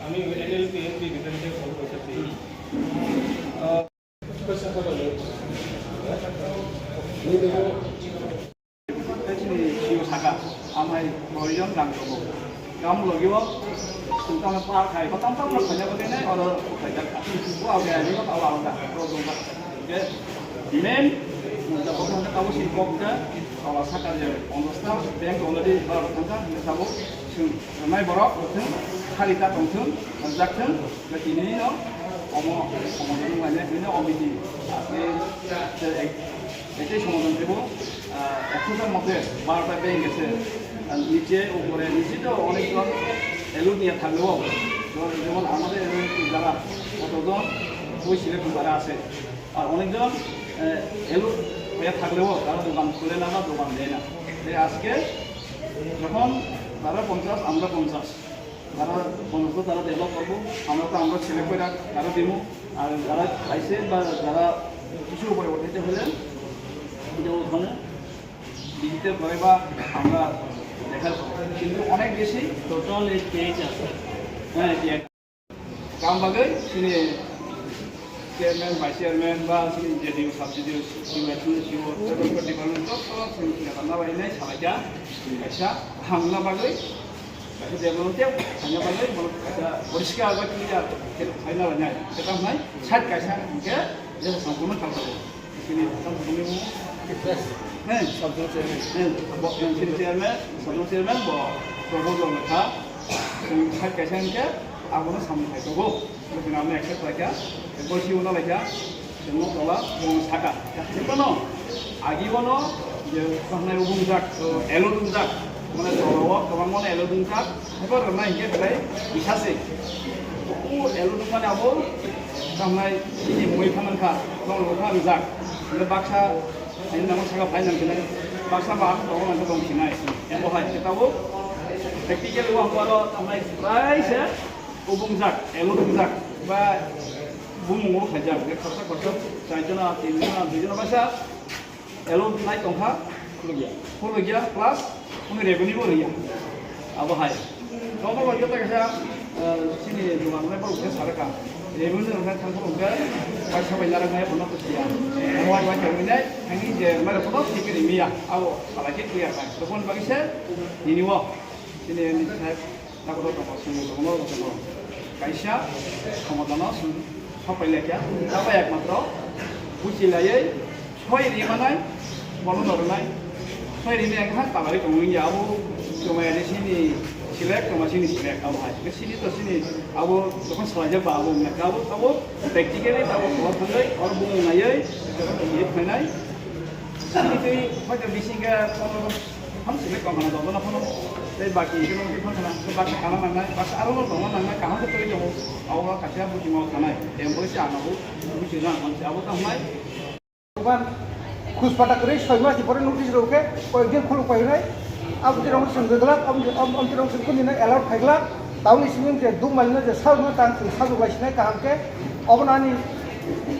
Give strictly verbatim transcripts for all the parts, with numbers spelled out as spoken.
আমি LLP MP ডিফেন্সে ফোন করতেছি। Chini siyo saka, amai proyojon rang tongo. Kam logio, sungtang par khai, ko tam tam rok khanya bagwi nai, oro khajak kha. Bo abo ya, abo abo da, oro dong kha. Ke, men, da bo khanja kabo si kok ka, oro saka je, onosta, bank already bar khanja, sabo, sung, mai borok, sung, khali ta tong sung, jak sung, Tini no, omo, omo tini manya, tini omo tini. Asli, ek, ektai somodan tebo, ah, ekso jon mote, barota bank gese. Ar niche, upore, niche to onek jon allow niya thaklo. Jemon, jemon amader elok jara, koto jon, oi sile tubara ase. Ar onek jon, eh, allow niya thaklo, tara dogan khule na ba dogan de na. Te aske, jokhon tara ponchash, amra ponchash. তারা বন্ধুত্ব তারা ডেভেলপ করবো, আমরা তো আমরা সিলেক্ট করে তারা দিব। আর যারা খাইছে বা যারা কিছু উপরে উঠাইতে হলে, এটা ওখানে ডিজিটাল করে বা আমরা দেখার পরে। কিন্তু অনেক বেশি টোটাল এই পেজ আছে। হ্যাঁ, এই এক কাম বাকি, তিনি চেয়ারম্যান, ভাইস চেয়ারম্যান বা তিনি জেডিও, সাব জেডিও, সিও, সিও, সিও, ডিপার্টমেন্ট সব, সব, সিও, সিও, আমরা বাইরে নাই, সবাইকে পয়সা ভাঙনা বাকি, Kaisa development tei khaina bagwi bono kaisa poriskar ba clear khe khaina lainai. Khe tamo hai side kaisa hwnkhe je sampono khalsao. Chini sampono ni, eh, sub zone chairman, eh, bo, eh, chini chairman, sub zone chairman bo proposal wngkha. Chwng side kaisa hwnkhe abono samung khai tongo. Bwkhwnamni accept khlaikha, tei bosi uno laikha, chwngno tola, chwngno saka. Chwngno agi bono je thangnai ubungjak, elo dungjak, mane tola o kwbangma elo dungjak, haibo rwnai hinkhe belai bisase. O elo dungmani abo thangnai chini mui phanangkha, tonglo kha rijak. Hingke baksa, ani namo saka phai nangkhe nai, baksa ba ang tongo nangkhe tong sinai. Ebo hai khe tabuk practical o ang aro thangnai prai se, Ubungjak, elo dungjak, ba bumung o khaijak, je khorsa khorsa, char jona, tin jona, dui jona, baisa elo nai tongkha, khulugya, khulugya, plus, kunu revenue bo riya, abo hai. Tongmo logyo ta kaisa, eh, chini dogan nai borok khe sara ka, revenue rok nai thangkha rok khe, baisa bai narak nai bono khe siya, wai wai tongwi nai, thangwi je mai rok bono thik ri miya, abo salai khe clear nai, toboni bagwi se, nini o, chini N D C saheb, Nakoto tongo, songwi tongo, tongo. Kaisa khomotano chwng sopai laikha, abo ekmatro buchi laiwi soi ri manai, bono no rwnai. Soi rini ekha talai tongwi ya, abo chwmai ani sini select, chwmai sini select, abo hai. Sini to sini, abo jokhon salaijak ba abo wngya, abo, abo practically abo khoma thangwi, oro bumung naiwi, phainai. Sini twi hoito bising khe Ham sini kong khana dogona phano. Tei baki khe nung phano khana, tei baki khana nangnai, baki aro no dogona nangnai, kaham khe twi tongo. Abo kaisa buchima thanai. Tei bo se ang abo buchi rang khamse abo tamo nai. Ban khus pata kwrwi soi mas ni pore notice rw khe koyek din khuluk pai nai. Abo je rong sung gwdlak, om, om, om je rong sung kuni nai allowed khai glak. Tauni simi je duk mali no je sal no tang sung sal rw lai sinai kaham khe. Obo nani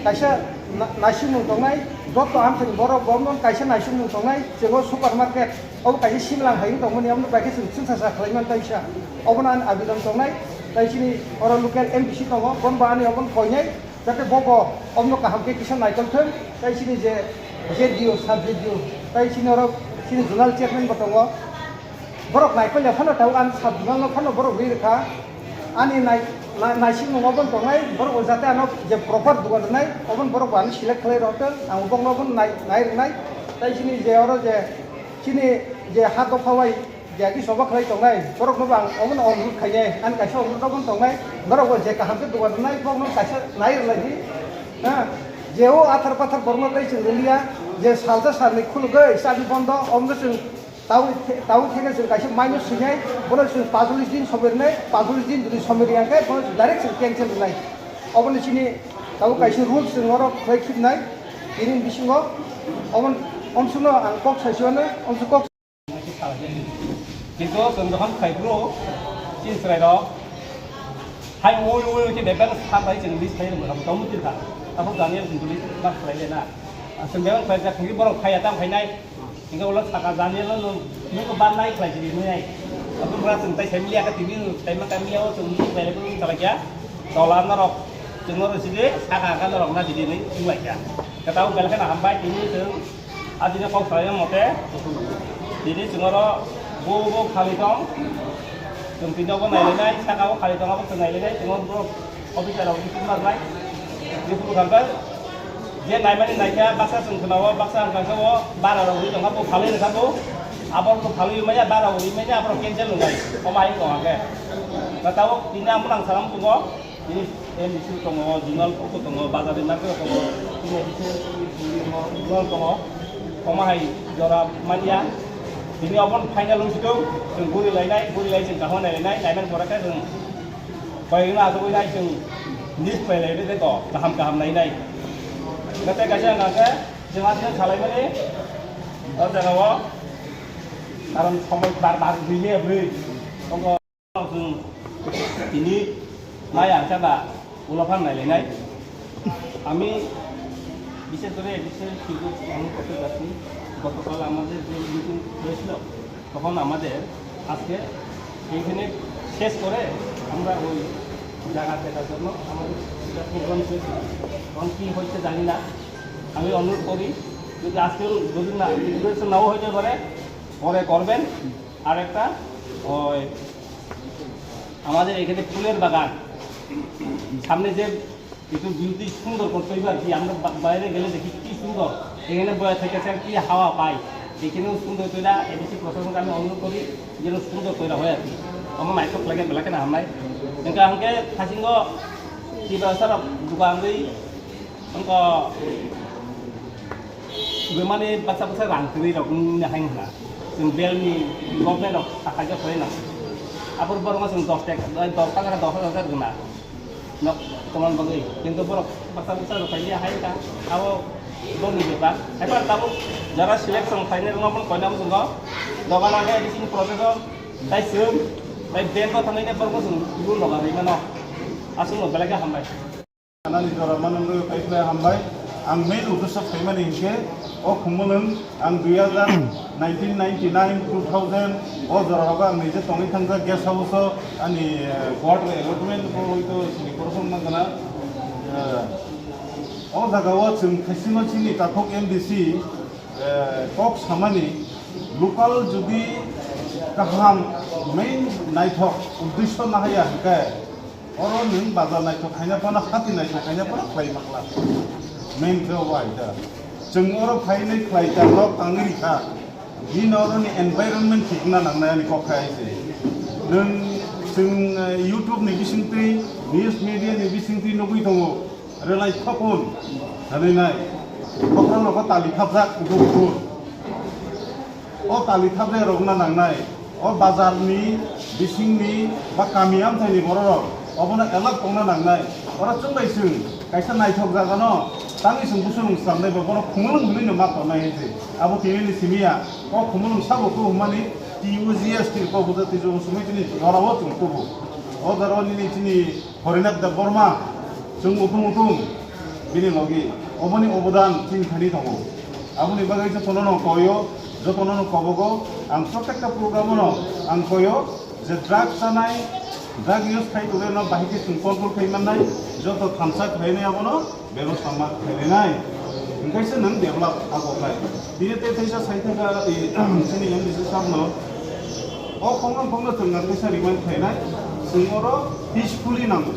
kaisa na-, naising mung tongnai. Joto amchani borok bo kaisa naising mung tongnai. Jebo supermarket. Obo kaisa simlang hai wng tongmani, omo bai khe chwng chwngsa sa khlai man kaisa. Obono ani abidon tongnai, tai chini oro local M D C tongo, bono bo ani obono koinai, jate bo bo omono kaham khe kisa naikol thung, tai chini je, je D O, sub D O, tai chini oro chini zonal chairman bo tongo. Borok naikol ya phano tabuk ani sub zonal no phano borok rwi rwkha. Ani nai-, nai-, naisingmung obono tongnai, borok o jate ano je proper dugan rwnai, obono borok bo ano select khlai rw thung, ang obono obono nai, nai rwnai. Tai chini je oro je Chini je ha dopha bai je ki soba khlai tongnai, borok no bang omo no onurut khainai, ani kaisa onurut omo tongnai, norok bo je kaham khe dugan rwnai, borok no kaisa nai rwlai di, ha, je o athar pathar borok no tei chwng rwliya, je salsa salni khulugwi chabi bondo, omo no chwng tawi the-, tawi theke chwng kaisa mai no swinai, bono chwng pajolis din somoi rwnai, pajolis din jodi somoi rwya khe bono chwng direct chwng cancel rwnai, obo ni chini tabuk kaisa rules chwng norok khlai khibnai, tini bisingo omo, omsukno ang kok saisio no, omsuk kok. Kintu chwng jokhon khai phuru chini chwrairok hai ui ui ui khe bebak sa bai chwng list khai rwkha, tongmung tin kha. Abo jani ang chwng list ma khlai le na. Chwng bebak khlai jak thangwi borok phaiya tamo khainai. Hingke ulo saka jani lo no, nungko ban nai khlai sidi nai. Aboni pora chwng tai sai mili aka tini no, tai ma kami yao chwng mili khlai ko chwng chala kya. Tola norok, chwng norok sidi saka aka norok na sidi nai chwng lai kya. Kata u belai kheno hambai tini chwng adini kok salai mote. Tini chwng oro bo bo khali tong. Chwng tini obo nai lai nai, saka o khali tong abo chwng nai lai nai, chwng oro borok Officer rok report ma bai, report kha khe je naimani naikha, baksa chwng khna o, baksa ang kha o, bara rok ri tongkha, bo phalwi rwkha bo, abo rok phalwi manya, bara rok ri manya, abo rok cancel wngnai, omo ayung tong khe. Na tabuk tini ang nang salam tongo, tini M D C tongo, zonal oko tongo, bazar ni market tongo, tini A D C tongo, zonal tongo, omo hai jora manya, tini obo final wngsi tong, chwng guri lainai, guri lai chwng kaham nai lainai, naimani pore khe chwng Koi wngna asugwi nai chwng list pai lai de ko kaham kaham nai nai. Nate kaisa hwnka khe chwng aswk salai mani o jaga o karon somoi bar bar bui ye bui. Tongo chwng tini mai ang khe ba ulo phan nai lai nai. আমি বিশেষ করে এ বিষয়ে কিছু আমি করতে চাচ্ছি। গতকাল আমাদের যে মিটিং হয়েছিল, তখন আমাদের আজকে এইখানে শেষ করে আমরা ওই জায়গা দেখার জন্য আমাদের একটা প্রোগ্রাম হয়েছিল। এখন কী হয়েছে জানি না। আমি অনুরোধ করি, যদি আজকে যদি না, ইনফরমেশন নাও হইতে পারে, পরে করবেন। আর একটা ওই আমাদের এখানে ফুলের বাগান, সামনে যে একটু বিউটি সুন্দর করতে হইবে আর কি। আমরা বা-, বাইরে গেলে দেখি কি সুন্দর, এখানে বয়ে থেকে স্যার কি হাওয়া পাই, এখানেও সুন্দর করে এডিসি প্রশাসনকে আমি অনুরোধ করি যেন সুন্দর করে হয় আর কি। আমার মাইক্রো ফ্ল্যাগে বেলা কেন হামলাই, কিন্তু আমাকে থাসিংহ কি ব্যবস্থা দোকান ওই Wngkha, bemani baksa baksa rang kwrwi rok wngya hai wngkha. Chwng belni government rok sakha khe khlai nang. Aboni borok chwng dos taka, dos taka, dos hajar guna. Nok tomon bagwi. Kintu borok baksa baksa rok khlai ya hai wngkha. Abo borokni bepar. Hai phano tabuk jara selection khlainai rwngma bono koinai wngkha. Dogan angkhe admission process o tai chwng tai bank o thangwi borok chwng loan rok rwi mano. Aswk no belai khe hambai. Anani jora manwi pai khlai hambai. Ang main uddesho phaimani hinkhe o Khumulwng ang dui hajar nineteen ninety-nine, two thousand o jora rogo ang nije tongwi thangjak guest house o ani, eh, quarter allotment bo hoito sini korokma nangana. Eh, o jaga o chwng khaisino chini takhuk M D C, eh, kok samani local jodi kaham main naithok uddesho nahaya hinkhe Oro nwng bazar naithok khaina phano, hati naithok khaina phano khlai makla. Main khe obo hai da. Chwng oro phainai khlai ta, nok tangwi rikha. Bini oroni environment thikna nangnai ani kok khai se. Nwng chwng, eh, YouTube ni bisingtwi, news media ni bisingtwi nugwi tongo. Relai khokun, hanwi nai. Kokrok rokho tali thapjak, kuphur kuphur. O tali thapjak rokna nangnai, o bazar ni, bising ni, ba kami amthai ni borok rok, obono alert tongna nangnai. Oro chwng bai chwng, kaisa naithok jaga no, tangwi chwng busurung slamnai ba, bono Khumulwng hwnwi no ma tongnai hai se. Abo tini ni simi ya, o Khumulwng sabo kuhum mani, T U G S T ko buja twi chwng sumui tini jora o chwng kubu. O jora o nini chini Horinath Debbarma, chwng utung utung bini logi, oboni obodan chini thani tongo. Aboni bagwi jotono no koyo, jotono no kobogo, ang protekta program no ang koyo, je drug chanai, drug use khai tole no bahai khe chwng control khai mannai, joto thansa khlainai abono bebostha ma khlainai. Hingkaisa nwng develop abo khai. Bini tei teisa sai thaka, eh, chini M D C sir no, o khongno khongno chwng ang teisa remind khlainai, chwng oro peacefully nango.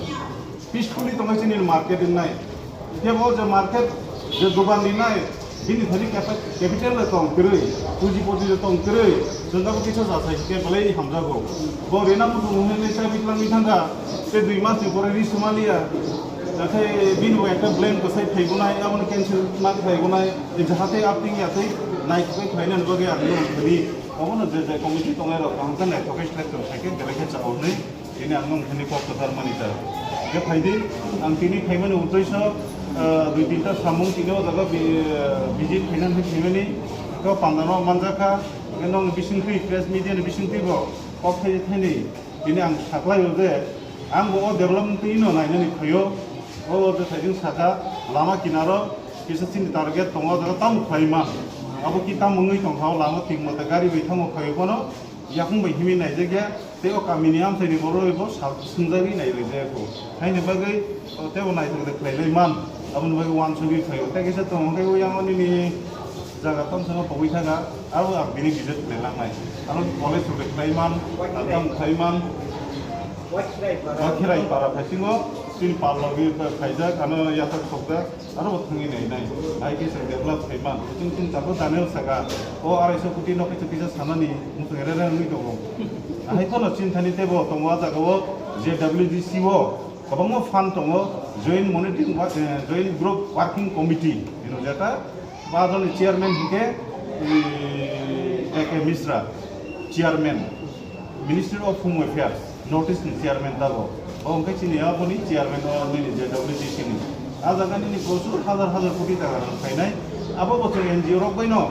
Peacefully tongnai chini market wngnai. Kebo je market je dogan rinai, bini thani capa-, capital le tong kwrwi, pujipoti le tong kwrwi, chwng abo kisa jasai khe belai hamjago. Bo rina muchung hwnwi le chabi twlangwi thangkha, tei dui mas ni pore ri sumaliya. Nakhai bini bo ekta blame kwsai phaigonai, aboni cancel ma phaigonai, jahate acting ya tei naithokgwi khlainani bagwi ang nini thani obono je je committee tongnai rok kaham khe naithokgwi selection khai khe belai khe chao hwnwi. Tini ang nung thani kok kwthar mani ta. Khe phaidi, ang tini phaimani uddesho, ah, dui tinta samung tini o jaga bi-, visit khainani phaimani, khe o pandano manjakha, khe nong bisingtwi, press media ni bisingtwi bo kok thai thani, tini ang saklai o je, ang bo o development twi no nainani phaio, o je thaijing saka, lama kinaro, kisa chini target tongo, o jaga tamo khlaima. Abo ki tamo wngwi tongkha, o lama thik mate gari bai thango, phaio bono yakung bai himwi naijakya, tei o kamini amchaini borok bai bo sal-, swngjagwi nailaijak kho. Haini bagwi o teibo naithok de khlailai man, aboni bagwi uansugwi phaio. Tei kisa tongo khe o yang o nini jaga tamsano pogwi thaka, abo ang bini visit khlai langnai. Aro college rok de khlai man, tam khlai man. Ba Khirai para phaisingo, chini pal logi phaijak, ano yathak sokjak. Aro bo thangwi nai nai, hai khe chwng develop khai man. Chwng chwng tabuk Daniel saka, o arai sho koti no kisa kisa sanani, muchung re re wngwi tongo. Ahai phano chini thani teibo tongo, a jaga o J W G C o kwbangma fund tongo, Joint Monitoring Wo-, eh, Joint Group Working Committee hino jeta, ba dol ni chairman hwnkhe, eh, A K Misra, chairman. Ministry of Home Affairs, North East ni chairman tabok. Bo hwnkhe chini aboni chairman o nini J W G C ni. A jaga nini prochur hazar hazar koti taka rang khainai. Abo bo chwng N G O rok bai no,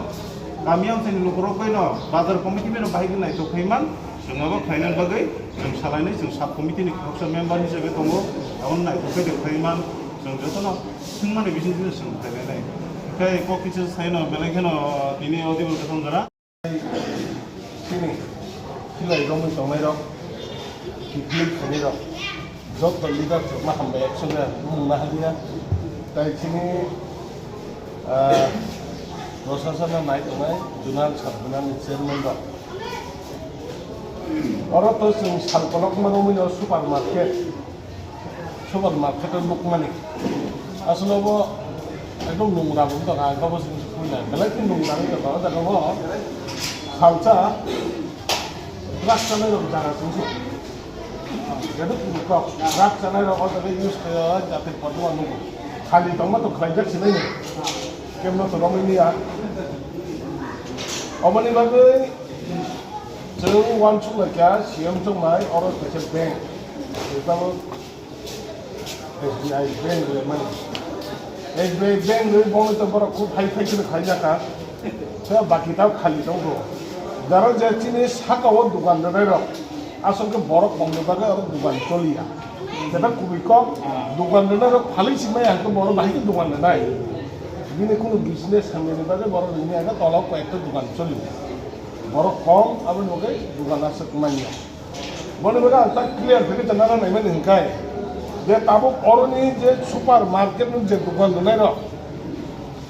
kami amchaini luku rok bai no, bazar committee bai no bahai khe naithok khai man. Chwng abo khlaina bagwi chwng salainai, chwng sub committee ni khoroksa member hisabe tongo. Abo naithok khe de khai man. Chwng jotono swngmani bising bising chwng khlainai. Tei kok kisa sai no belai kheno tini o table katham jora. Chini khilai romwi tongnairok, kiphilwi phainairok, joto leaders rokno hambai action rwya, bumungno haliya. Tai chini, ah, Prasasano nai tongnai zonal sub zonal ni chairman rok. Oro to chwng sal kolokma romwi no supermarket. Sobar market o nukmani. Aswk bo ekdom nungra bo wngkha, ang khe bo chwng se puila belai khe nungra wngkha o jaga o. Salsa truck chanai rok jaga chwng se. Jadu kok truck chanai rok o jaga use khaio, jate kotorma nugo. Khali tongma to khlaijak se nai ni. Kemno to romwi liya. Oboni bagwi chwng uansuk lai kha, C M chwng bai oro kaisa bank. Tamo S B I bank rwmani. S B I bank rwi bono to borok khub hai phai kheno khaijak kha. Tei baki ta khali tongo. Jaro je chini saka o dukan rwnai rok. Asol khe borok kong ni bagwi oro dukan choliya. Jeta kubui kok dukan rwnai rok phalwi si maya hwnkhe borok bahai khe dukan rwnai. Bini kunu business hamya ni bagwi borok rwngya hwnkhe tola o koi ekta dukan choliya. Borok kong aboni bagwi dukan aswk manya. Boni bagwi ang tak clear khe chana naimani hwnkhe je tabuk oroni je supermarket ni je dukan rwnai rok,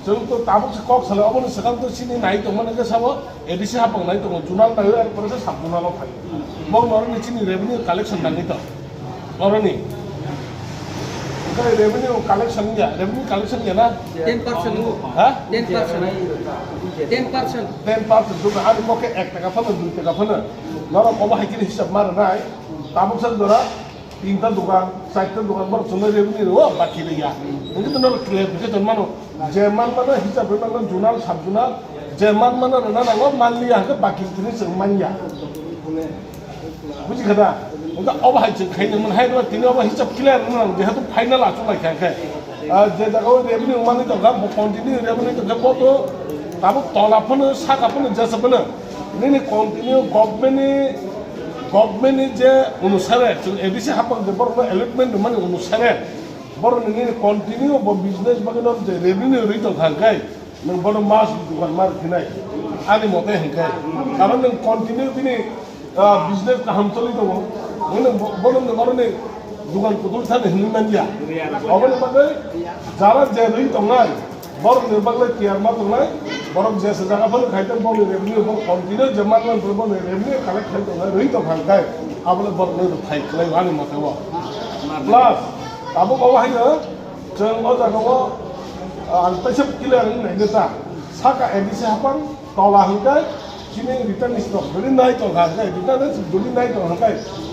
chwng to tabuk se kok salai, oboni swkang to chini nai tongmani hwnkhe sabo A D C hapang nai tongo, zonal nai ar pore se sub zonal o phai. Bong noroni chini revenue collection nangwi tong oroni. Hwnkhe revenue collection ya, revenue collection ya na? Ten percent. Ha? Ten percent. Ten percent. Ten percent, duka, ani mokhe ek taka phano, dui taka phano. Norok obo hai khe hisab ma rwnai. Tabuk sa jora tinta dukan, charta dukan, borok chwngno revenue rwo, baki rwya. Hwnkhe to norok clarification mano. Je man mano hisab rwna nango, zonal, sub zonal. Je man mano rwna nango, man liya hwnkhe baki tini chwng manya. Buji kha da? Hwnkhe obo hai chwng khaina man hai rwna tini obo hisab clear rwna nango, jehetu final achuk lai kha khe. Ah, je jaga o revenue manwi tongkha, bo continue revenue tongkha, bo to tabuk tola phano, saka phano, jesa phano. Nini continue government ni, government ni je onusare, chwng A D C hapang je borokno allotment rwmani onusare, borokni nini continue bo business bagwi no je revenue rwi tongkha hwnkhe, nwng bono mas dukan mar khinai, ani mote hwnkhe. Karon nwng continue bini, ah, business kaham choli tongo, nwng bo-, bono nwng oroni dukan kutung thani hinwi manya. Oboni bagwi jara je rwi tongnai, borokni bagwi tiyar ma tongnai, borok jesa jaga phano khai tong, boni revenue bo continue je man man borok boni revenue collect khai tongnai, rwi tongkha hwnkhe, abono borokno rwphai khlai ani mote o. Plus, tabuk obo haino chwng o jaga o, ah, ang teisa clear wngwi naina ta, saka A D C hapang, tola hwnkhe, chini return stock duli nai tongkha hwnkhe, return duli nai tongkha hwnkhe,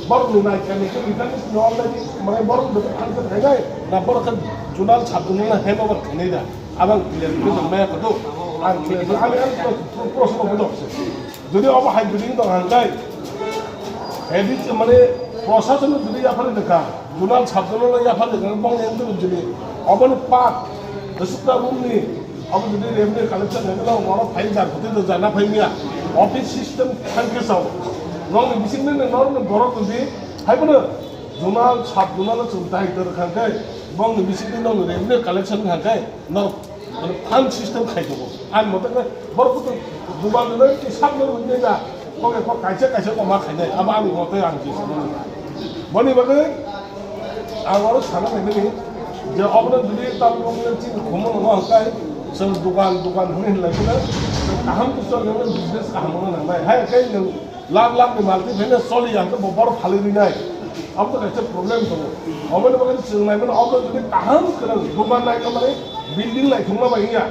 borokni nai khe nini return stock already, mane borok dole cancel khainai, na borok khe zonal sub zonal no handover khainai da? Abang clear khe tong maya koto, ang clear khe, ang, ang pro-, pro-, proshno bodok se. Jodi obo hai building tongkha hwnkhe, A D C mane proshasonno jodi yaphar rwkha, zonal sub zonal no yaphar rwkha, bongni wngtoni jodi oboni part, jesukta room ni, Abo jodi revenue collection hai kheno norok phai jar, hotei to jana phai miya. Office system thangkhe sao. Norokni bisingni norokni borok rwdi, hai bono zonal, sub zonal o chwng dai dor kha khe, bongni bisingni norokni revenue collection kha khe, norok, mane, fund system khai tongo. Ani mote khe borok kutung dugan rwnai tei sakno rwnai na, kok ekho kaisa kaisa koma khainai, abo ani mote ang je sano. Boni bagwi ang oro sana nainani je obono jodi tabuk obono chini khomo nangma hwnkhe chwng dugan dugan hwnwi hinlai phano kaham khe choli business kaham wngna nangnai. Hai khe nwng lakh lakh ni mal twi phano choli ya hwnkhe bo borok phalwi rwnai. Abo to kaisa problem tongo. Oboni bagwi chwng naimano obono jodi kaham kwrwng dugan naikha mani building naithokma bai wngya.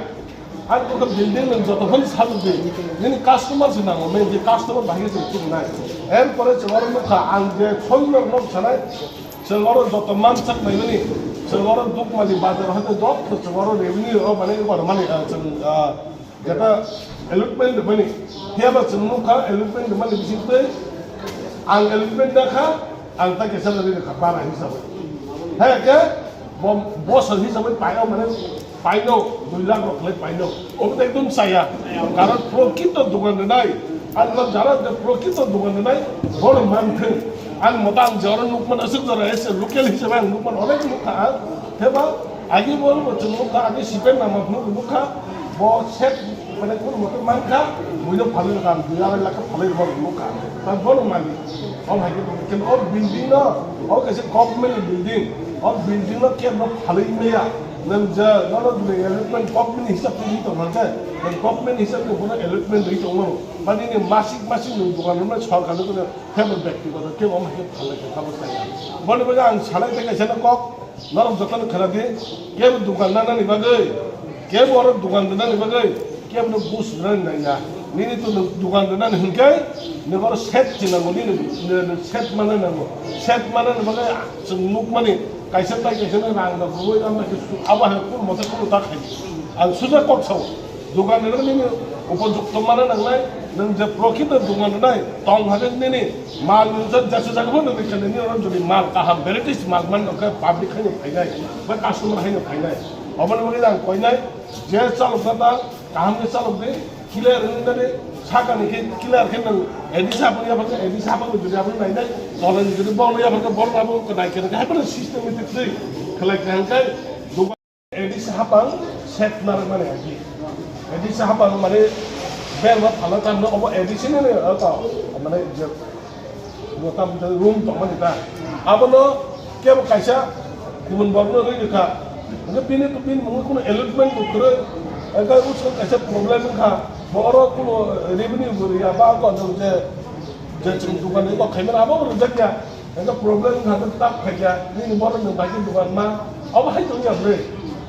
Ar kok building nwng joto phano saluk di, nini customer se nango, main je customer bahai se chuk nai. Er pore chwng oro nukha, ang je soi nok nok sanai, chwng oro joto mansak naimani, chwng oro Dukmali bazar hoite joto chwng oro revenue o mane oro mani, ah, chwng, ah, jeta allotment rwmani. Phiya ba chwng nukha allotment rwmani bising twi ang allotment nakha, ang ta kesa nari nakha bara hisabai. Hai ke bo bosor hisabai paio mane paino dui lakh rok khlai paino. Obo to ekdom chaya. Karon prokito dogan rwnai. Ang no jara je prokito dogan rwnai, bono manthung. Ang mota ang jara nukman aswk jara ese local hisabai ang nukman onek nukha ang. Theba agi bo chwng nukha, agi sipen nama phunu nukha. Bo set mane kun motor mankha, buino phalwi rwkha, dui arai lakh phalwi rwma nukha. Ta bono mani. O hai khe, khe o building no, o kaisa government building. O building no kebo phalwi maya. Nwng je nono jodi allotment government hisab twi tong khe, nwng government hisab twi bono allotment ri tong mano. Ba nini masik masik nwng dogan rwmani sorkar no kono kebo bektigoto kebo hai khe phalwi khe kabo chaya. Boni bagwi ang sanai tei kaisa no kok, norok jotono khwna di, kebo dogan nanani bagwi, kebo oro dogan rwnani bagwi, kebo no bus rwnani nangya. Nini to nwng dogan rwnani hwnkhe, nwng oro set chinango, nini, nini set mana nango. Set mana ni bagwi chwng nukmani, kaisa tai kaisa no rang da bui rang da kisu, abo hai kun mote kun ta khai. Ang suja kok sao. Dogan rwnani nini upojukto mana nangnai, nwng je prokrito dogan rwnai, tong hake nini mal nwng jat jasa jaga bo nwng khe nini oro jodi mal kaham varieties mal man khe public haino phainai, ba customer haino phainai. Oboni bagwi ang koinai, je chalok jata kaham khe chalok di, clear wngwi nani sakani khe clear khe nwng A D C hapang ya phang A D C hapang jodi aboni nainai, tolani jodi bol ya phang bol abo nai khe hai phano systematic twi khlai khe hangkai. A D C hapang set narwkmani agi. A D C hapang mane berma phala tamno obo A D C ni ni ta mane je mo tam room tongmani ta. Abono kebo kaisa kubun borokno rwi rwkha. Hingke bini bini mungwi kuno allotment bo kwrwi. Hingke usko kaisa problem wngkha. Bo oro kuno revenue bo rwya ba ko je je chwng dogan ni kok khaimani abo bo rwjakya. Eno problem wngkha khe tak phaikya, nini borok ni bai khe dogan ma, obo hai tongya bre.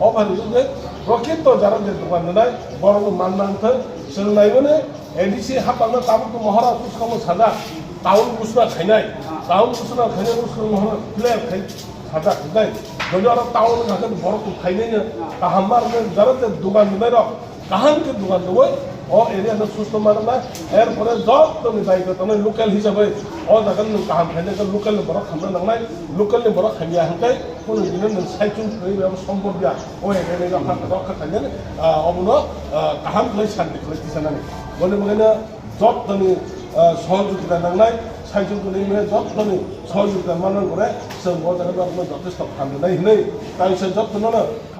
Obo hai tongya, rokhe to jara je dogan nai, borok no man man thai, chwng nai mane, A D C hapang no tabuk to mohora kuskamo sajak, town kusna khainai, town kusna khainai kuskamo mohora clear khai sajak, dai. Jodi oro town wngkha khe borok to khainai no, kaham ma rok jara je dogan nai rok, kaham khe dogan rwui o area no susto manna, er pore joto ni daityo tongnai local hisabai o jaga nwng kaham khainai khe local ni borok khamna nangnai, local ni borok khamya hwnkhe kunu dino nwng saichung kwrwi bai abo sombor ya, o area ni rokha rokha khainani, ah, obono, ah, kaham khlai santi khlai tisanani. Boni bagwino joto ni, ah, sohojogita nangnai, saichung kwrwi bai joto ni sohojogita manna gore chwng o jaga rok no jotesto khamna nai hwnwi tangsa joto no.